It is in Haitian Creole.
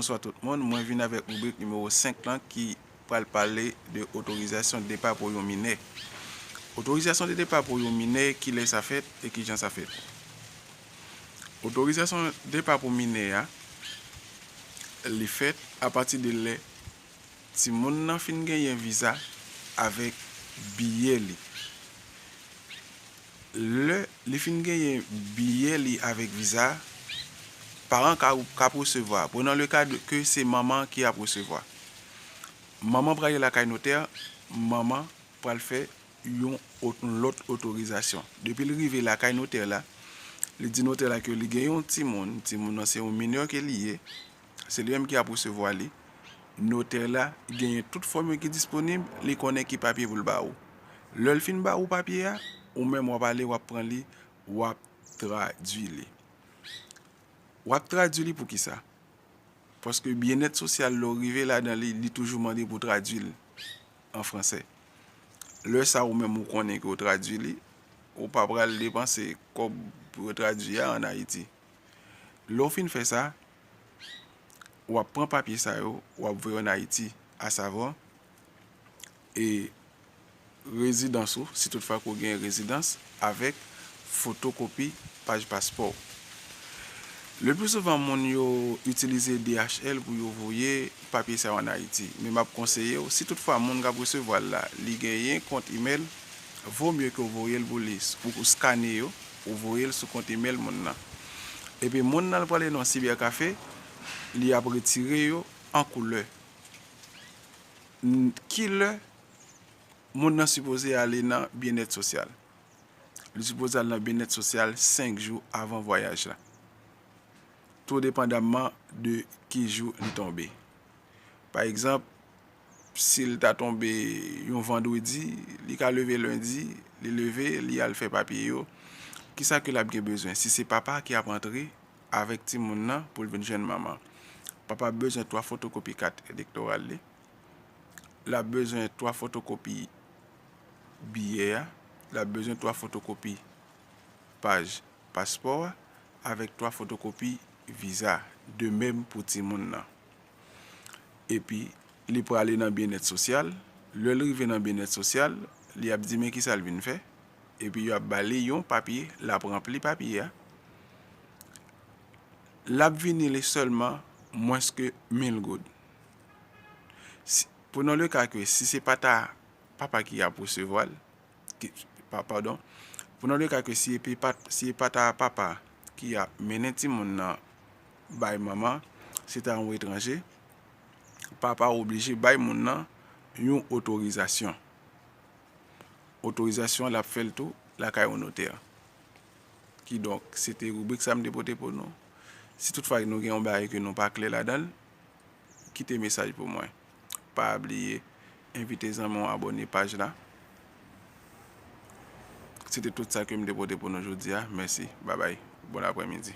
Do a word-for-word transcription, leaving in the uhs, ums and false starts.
Bonswa tout moun, mwen vin avèk ribrik nimewo senk lan ki pral pale de otorizasyon depa pou yon minè. Otorizasyon de depa pou yon minè, kilè sa fèt e kijan sa fèt? Otorizasyon depa pou minè a, li fèt apati de lè timoun nan fin genyen viza avèk biyè li. Lè li fin genyen biyè li avèk viza, paran ka, ka ap resevwa. Pran le ka de, ke se manman ki ap resevwa. Manman prale lakay notè, manman pral fè yon ot-, lòt otorizasyon. Depi l rive lakay notè la, li di notè la ke li gen yon timoun, timoun nan se yon minè ke li ye, se li menm ki ap resevwa li. Notè la genyen tout fòm yo ki disponib, li konnen ki papye pou l ba ou. Lè l fin ba ou papye a, ou menm w ap ale, w ap pran li, w ap tradui li. W ap tradui li pou kisa? Paske byennèt sosyal, lè w rive ladan li, li toujou mande pou w tradui l an fransè. Lè sa a, ou menm ou konnen ke w tradui li, ou pa pral depanse kòb pou yo tradui a ann Ayiti. Lè w fin fè sa, w ap pran papye sa yo, w ap voye ann Ayiti, asavwa, e rezidans ou, si toutfwa ke w gen rezidans, avèk fotokopi paj paspò w. Le pli souvan, moun yo itilize D H L pou yo voye papye sa yo ann Ayiti. Men m ap konseye w, si toutfwa moun k ap resevwa l la, li genyen kont imèl, vo mye ke w voye l pou li, ou, ou skane yo, ou voye l sou kont imèl moun nan. Epi moun nan l prale nan yon sibèkafe, li ap retire yo an koulè. N-, kilè moun nan sipoze ale nan byennèt sosyal? Li sipoze al nan byennèt sosyal senk jou avan vwayaj la, tou depandamman de ki jou li tonbe. Pa egzanp, si l ta tonbe yon vandredi, li ka leve lendi, li leve, li al fè papye yo. Kisa ke l ap gen bezwen? Si se papa ki ap antre avèk timoun nan pou l vin jwenn manman, papa ap bezwen twa fotokopi kat elektoral li. L ap bezwen twa fotokopi biyè a. L ap bezwen twa fotokopi paj paspò a avèk twa fotokopi viza. De menm pou timoun nan. Epi, li prale nan byennèt sosyal. Lè l rive nan byennèt sosyal, li ap di men kisa l vin fè. Epi, yo ap ba li yon papye, l ap ranpli papye a. L ap vini li sèlman mwens ke mil goud. Si, prenons le cas que si se pa ta papa ki ap resevwa l, ki, pa, padon, prenons le cas que si e pa, si e pa ta papa ki ap mennen timoun nan bay manman, se ta yon etranje, papa oblije bay moun nan yon otorizasyon. Otorizasyon, l ap fè l tou lakay yon notè. Kidonk, se te ribrik sa m te pote pou nou. Si toutfwa nou gen yon bagay ke nou pa klè ladan l, kite mesaj pou mwen. Pa bliye envite zanmi w abòne paj la. Se te tout sa ke m te pote pou nou jodi a. Mèsi. Babay. Bon aprèmidi.